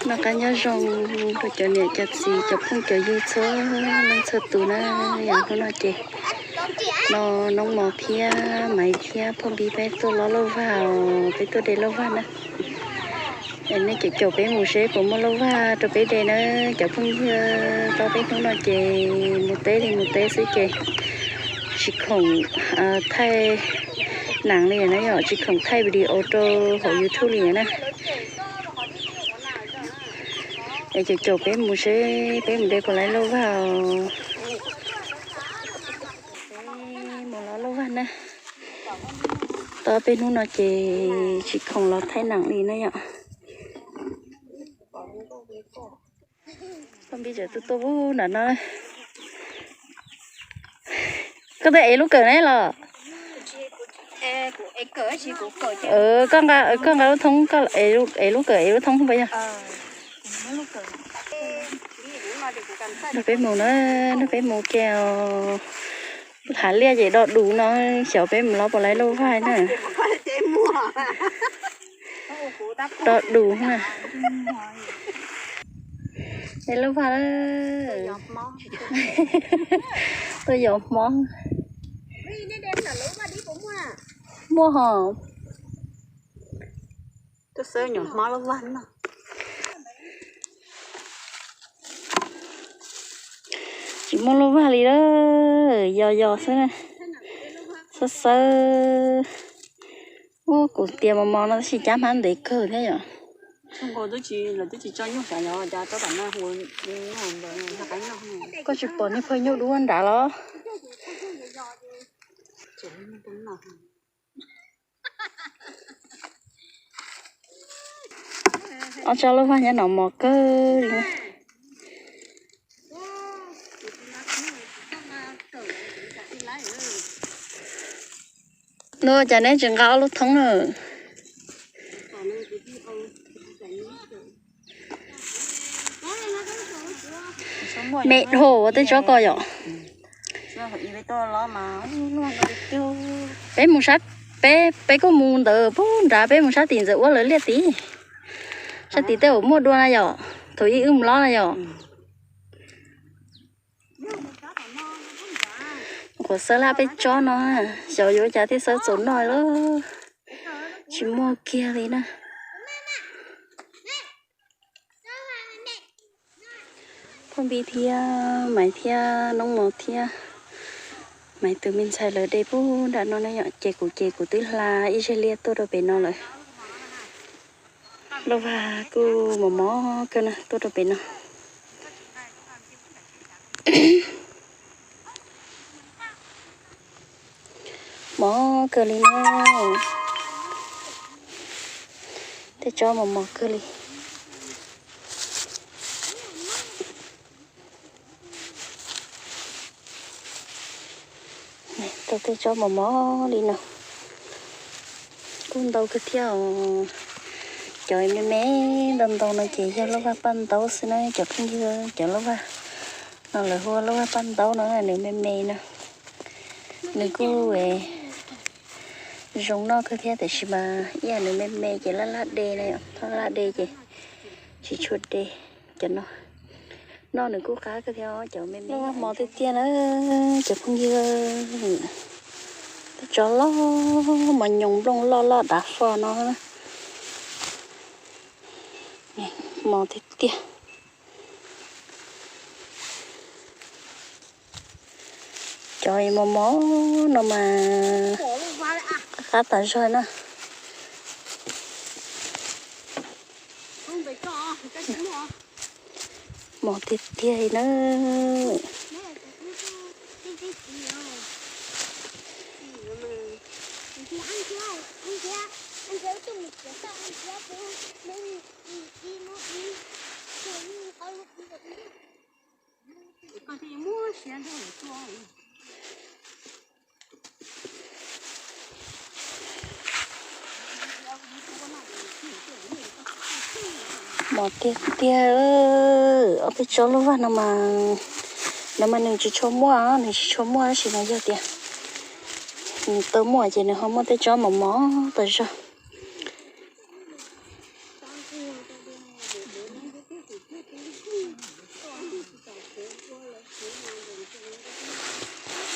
Noj qab nyob zoo rau cov niam cov txiv cov phooj cov ywg txhua leej txhua tus na. Yog hnub no ces no Noob Mos thiab Maiv thiab Phoj Npis peb tuaj lov lauj vag os, peb tuaj de lauj vag na. Es nej caum caum peb mus seb puas muaj lauj vag rau peb de na cov phooj ywg. Tau peb hnub no ces mus teb li mus teb xwb ces tsis khoom thaij neem li na yom, tsis khoom thaij video rau hauv YouTube li na. Es caum caum peb mus seb peb mus de puas lov lauj vag os. Mus lov lauj vag na. Tau peb hnub no ces tsis khoom los thaij neem li na yom. Phoj Npis tseem tuaj tuaj pub nram no. Koj twb ev lub kawm ne los? Koj nqa lub thoob, koj ev lub kawm ev lub thoob puas yog? Nrog peb mus na, nrog peb mus ke. Hav liaj ces do dus no, xyov peb mus lov puas lov lauj vag na. Do dus na. Es lauj vag, tuaj yos hmob. Muaj hos. Tuaj xawb nyuam hmob lauj vag no. Tsis muaj lauj vag li lawm, yos yos xwb na. Xawb xawb. Ub, kuv tias mos mos no tab sis cab hmab ntev kawg thiab yom. Koj tsis pom niag phaj nyuj dub nrad los? Ob tsob lauj vag nyob no mos kawg li. Nws cas neb tsis nqa ob lub thoob na? Me dhau ua tej tsob ko yom. Peb mus sab, peb, peb kuj mus ntawd pub nrad, peb mus sab tim ntxawm ua lawv liaj tid. Sab tim tej uas muaj dua na yom, thaum ub wb mus lob na yom. Kuv xawb laj peb tsob no, xyov yuav cas thiaj xawb txaus noj lawm, tsis muaj kiag li na. Phoj Npis thiab Maiv thiab Noob Mos thiab Maiv tus me ntxhais lawv de pub nram no na yom, ces kuv ces kuv twb hla ib zej liaj tuaj rau pem no lawm. Lauj vag kuj mos mos kawg na tuaj rau pem no. Mos kawg li na. Tej tsob mos mos kawg li. Tau tej tsob mos mos li no. Kuj ntau kawg thiab os. Cov me me ntau ntau no ces yog lauj vag paj ntaub xwb na cov phooj ywg. Cov lauj vag no lawv hu ua lauj vag paj ntaub no, nws me me no. Nws kuj zoo noj kawg thiab tiam sis mas ib yam nws me me ces laj laj de na, laj laj de ces tsis tshua de. Cov no noj nws kuj qab kawg thiab os, cov me me. Lauj vag mos tiag tiag na cov phooj ywg. Tej tsob loj mos nyoos nplooj loj loj dav fo no. Mos tiag tiag. Cov mos mos no mas qab tas zog na. Mos tiag tiag li na. Mos tiag tiag. Ob peb tsob lauj vag no mas, no mas nws tsis tshua muaj, nws tsis tshua muaj tab sis mas yog tias nws tau muaj ces nws ho muaj tej tsob mos mos tas zog.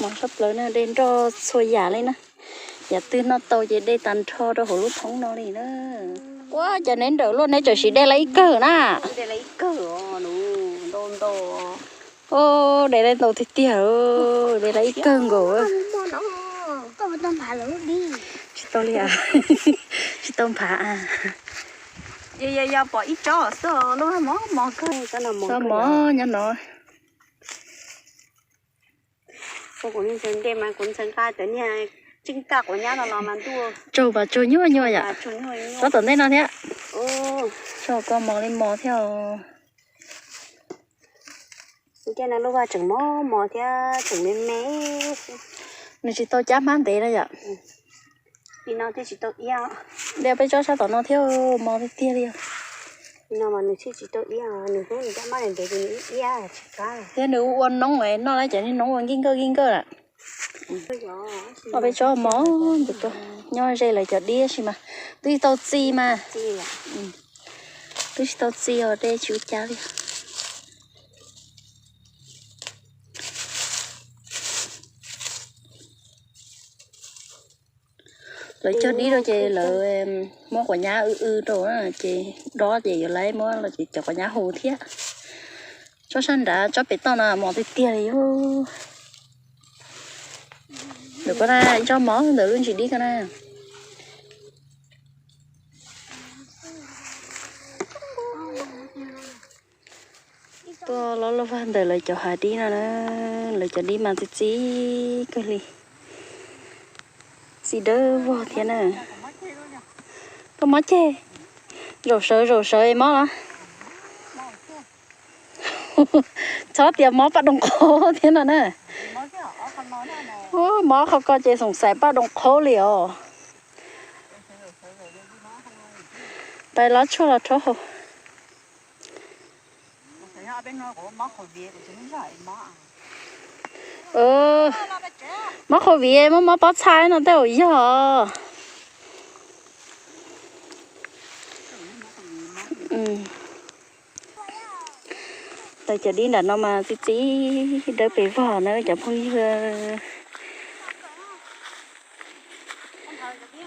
Mos sab plaws na, de nroj txhua yam li na. Yam twg noj tau ces de tag nrho rau hauv lub thoob no li na. Ua cas neb nrawm luaj neb tseem siv de la ib kawg na. Ua, de la ntau tiag tiag, de la ib kawg nkaus. Tsis tau li, tsis tau nphav. Yog pom ib tsob xwb, lub mos mos kawg. Tsob mos nyob no. Kuv ntseeg nte mas kuv ntseeg nqa cov niag tseej kaj quav nyab no los mas ntuj. Tsaug mas tsaug nyuaj nyuaj yom. Tsob tom ntej no thiab. Tsaug koj mos li mos thiab. Ua cas no lub vaj tseem mos mos thiab tseem me me. Nws tsis tau cab hmab ntev na yom. Li no thiaj tsis tau iab. De peb tsob sab tom no thiab, mos tiag tiag li. Li no mas nws thiaj tsis tau iab, nws hnub nws cab hmab ntev ces nws iab tsis kab. Thiab nws ua noob noj lawm ces nws noob ua nkij nkawj nkij nkawj lawm. Ua peb tsob mos nyob ze lawv cov dib tab sis mas twb tsis tau txi mas. Twb tsis tau txi os, de tsis ua cas li. Lawv cog dib rau ces lawv muab quav nyab w w rau ces dob ces yuav lawv muab los ces cov quav nyab hu thiab. Tsob sab nrad tsob pem toj no mos tiag tiag li. Ntawm koj na, ib tsob mos ntawm lub ntsis dib koj na. Tuaj loj loj vag ntawm lawv cov hav dib no na, lawv cov dib mas txi txiv kawg li, txi dawb vog thiab na. Koj mob ceg, zaum sawv zaum sawv mob los. Txhob tias mob paj doog qhov thiab no na. Mob qhov ko ces xoom xaiv paj doog qhov li os. Pais lov tshuaj los rhaub haus. Mob qhov viv, mob mob pob txha no tej zaum yog. Lawv cov dib nram no mas txi txiv dawb pes vog na cov phooj ywg.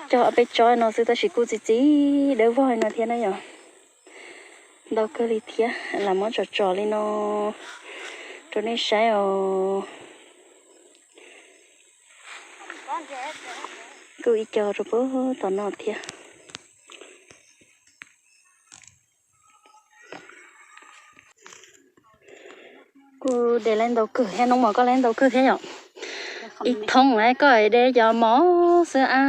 Cog ob peb tsob no xwb tab sis kuj txi txiv dawb vog no thiab na yom. Ntau kawg li thiab, lam muab tsom tsom li no rau nej saib os. Kuj ib co rau puag tom no thiab. Kuj de lawv ntau kawg thiab, noob mos koj lawv ntau kawg thiab yom. Ib thoob lawm koj de cov mos xwb a.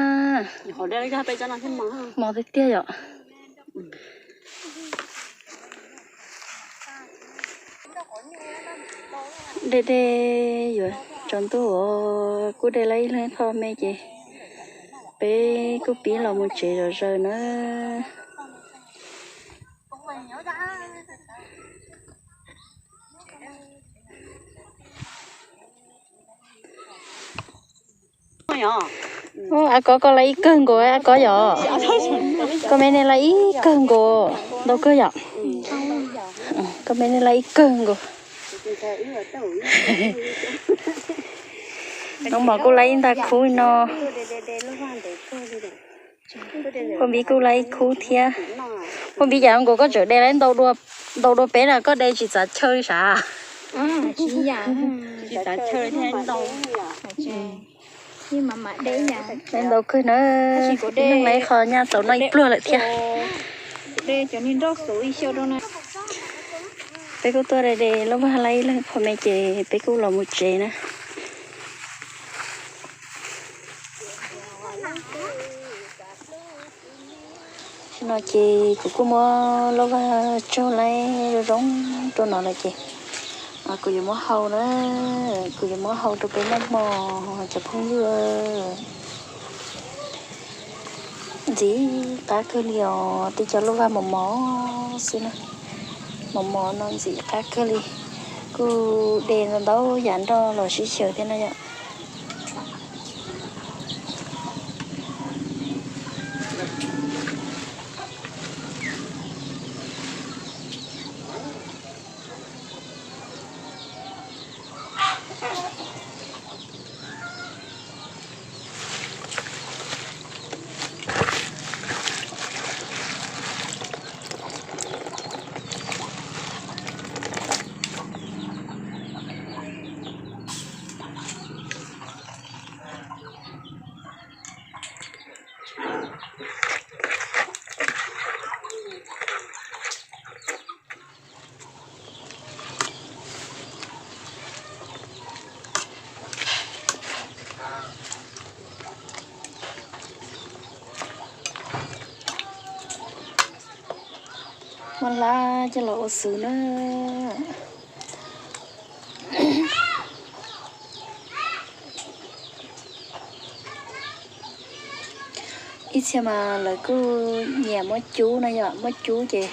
Mos tiag tiag yom. De de yuav tsaus ntuj os, kuj de lawv ib leeg qho me ces peb kuj pib los mus tsev zom zaws na. Ab koj, koj lawv ib kawg nkaus ab koj yom. Koj me ne lawv ib kawg nkaus, ntau kawg yom. Koj me ne lawv ib kawg nkaus. Noob mos kuj lawv ib ntag khub no. Paj Npis kuj lawv ib khub thiab. Paj Npis, cas nkaus koj tseem de lawv ntau dua peb na, koj de tsis txav chaw li sav? Lawv ntau kawg na, neeg lawv qho nyaj tau noj ib pluag lawm thiab. Peb kuj tuaj de de lauj vag lawv ib leeg qho me ces peb kuj los mus tsev na. Tam sim no ces kuv kuj muab lauj vag tsaug lawm zoo zoo rau no lawm ces kuv yuav muab hau na, kuv yuav muab hau rau peb noj hmo cov phooj ywg. Ntxim qab kawg li os, tej cov lauj vag mos mos xwb na, mos mos no ntxim qab kawg li, kuj de ntau yam nroj los sib xyaw thiab na yom. Mob hlab coj los ua xwb na. Ib txhia mas lawv kuj nyiam muab cub na yom, muab cub ces,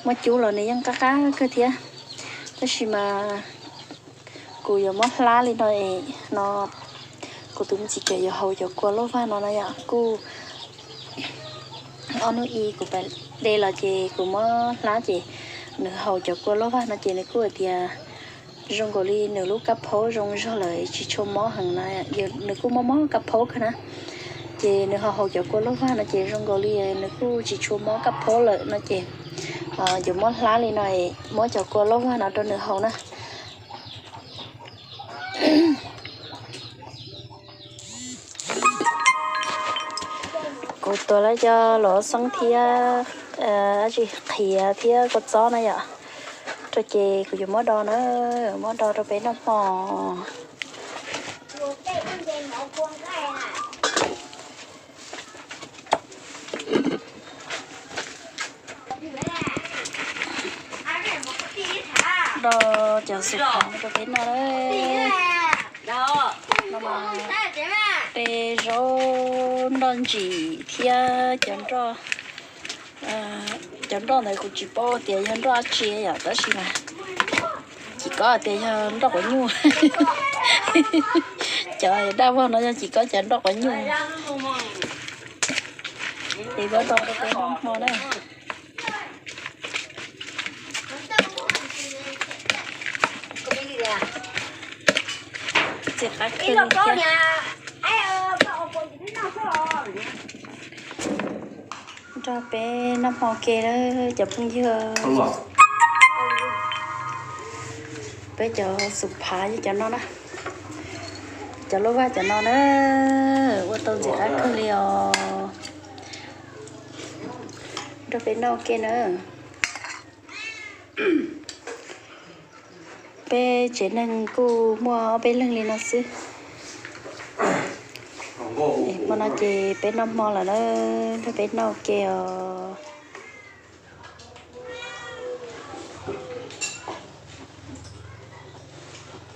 muab cub los nws yeej qab qab kawg thiab. Tab sis mas kuv yuav muab hlab li no es no, kuv tus me ntxhais yuav haus cov kua lauj vag no no yom, kuj ob hnub ib kuv pais de los ces kuv muab hlab ces nws haus cov kua lauj vag no ces nws kuj hais tias zoo nkaus li nws lub kab phaub zoo zog lawm tsis tshua mob heev na, nws kuj mob mob kab phaub kawg na. Ces nws ho haus cov kua lauj vag no ces zoo nkaus li nws kuj tsis tshua mob kab phaub lawm no ces yuav muab hlab li no, muab cov kua lauj vag no rau nws haus na. Kuv tuav lawv cov luam xeeb thiab, dab tsi, qhiav thiab kua txob na yom, rau ces kuv yuav muab do na, muab do rau peb noj hmo. Do cov xus phav rau peb noj lawm. No mas peb zaub nroj ntsim thiab cov nroj, cov nroj ntawd kuv tsis paub tias yog nroj dab tsi yom, tab sis mas Cim Kov tias yog nroj quav nyuj. Cov daj vog no yog Cim Kov cov nroj quav nyuj. Ces peb do rau peb noj hmo na. Ntxim qab kawg li thiab. Nrog peb noj hmo ke lawm cov phooj ywg. Peb cov xus phav cov no na, cov lauj vag cov no na, ua tau ntxim qab kawg li os. Nrog peb noj ke na. Peb tsev neeg kuj muaj ob peb leeg li no xwb. Hmo no ces peb noj hmo lawm na, nrog peb noj ke os.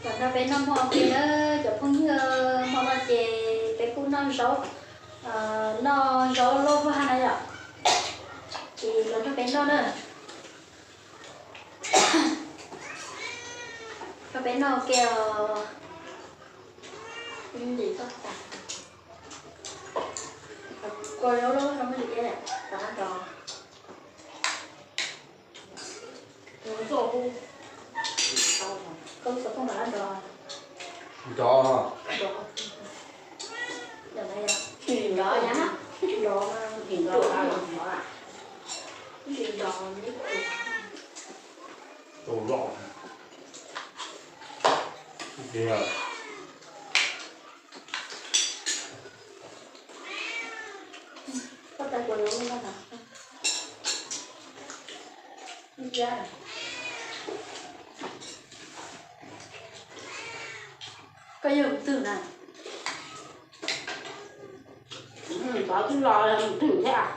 Los nrog peb noj hmo ke na cov phooj ywg, hmo no ces peb kuj noj zaub, noj zaub lauj vag na yom. Ces los nrog peb noj na. Nrog peb noj ke os. Kua zaub lauj vag no muaj li ib, rov qab nrov. Koj yog tus twg na? Twb los mus twg thiab.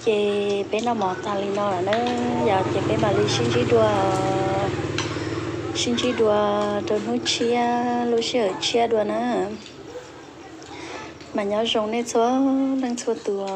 Ces peb noj mov tag li no lawm na, yog ces peb mam li sib ntsib dua, sib ntsib dua rau hnub tshiab lub sij hawm tshiab dua na. Mas nyob zoo nej txhua leej txhua tus.